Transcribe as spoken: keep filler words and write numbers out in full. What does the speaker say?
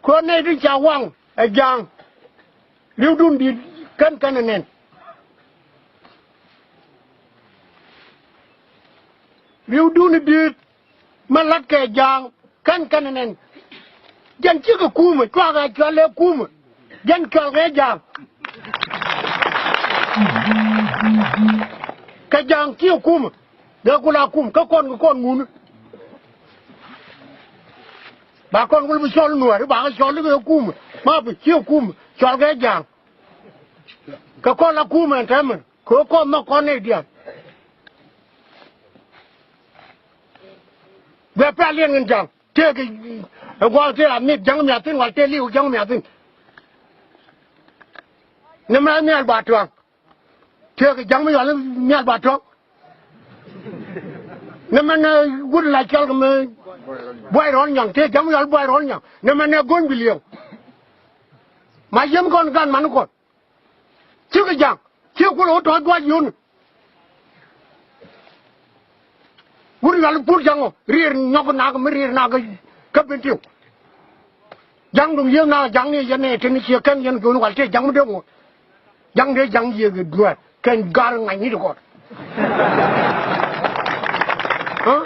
Kɛ ɣöö nɛy ti ca waŋ ɛ ja̱a̱ŋ. Ri̱wdun di̱i̱t kän kän ɛ nɛn. Ri̱wdun di̱i̱t mi la̱tkɛ ja̱a̱ŋ kän kän ɛ nɛn. Jɛn cikɛ kumɛ, cuakɛ cɔal ɛ kumɛ. Jɛn cɔalkɛ ja̱a̱ŋ. Kɛ ja̱a̱ŋ ciɛ kumɛ. Dee ku la kum kä kɔn kɛ kɔn ŋuni. Ba kɔn wul bi cɔl nuääri ba kɛ cɔl i̱ kɛ kum. Ma bi ciɛ kum cɔl kɛ ja̱a̱ŋ. Kɛ kɔn la kum ɛn tɛmɛ kɛ kɔn nhɔk kɔn nɛy diaal. Guɛ pɛl yɛn ŋin ja̱a̱ŋ tëëkɛ ɛ gua̱a̱k tëë a mit ja̱ŋ miathin wal tëë li̱w ja̱ŋ miathin. Ni mɛ nhial ba tuaŋ. Tëëkɛ ja̱ŋ mi yɔal nhial ba tuaŋ. Nɛ mɛn ɛ wut la cɔal kɛ mi Buay Rɔl Nyaŋ, tëë ja̱ŋ mi yɔal Buay Rɔl Nyaŋ. Nɛ mɛn ɛ go̱ny bi liɛw. Ma yiem kɔn gan man kɔn. Cikɛ ja̱ŋ, cikɛ kulɛ wä tɔ̱ juac yio̱n. Wut yɔal pur ja̱ŋ ɔ, riɛr nyɔk nak mi riɛr nak kä Bentiu. Ja̱ŋ duŋ yiëë na ja̱ŋ ni yɛn ɛ teni ciɛ kɛn yɛn göni wal tëë ja̱ŋ mi dee ŋot. Ja̱ŋ dee ja̱ŋ yiëë kɛ dueer kɛn gar ŋa̱c ni ti kɔt. Aa?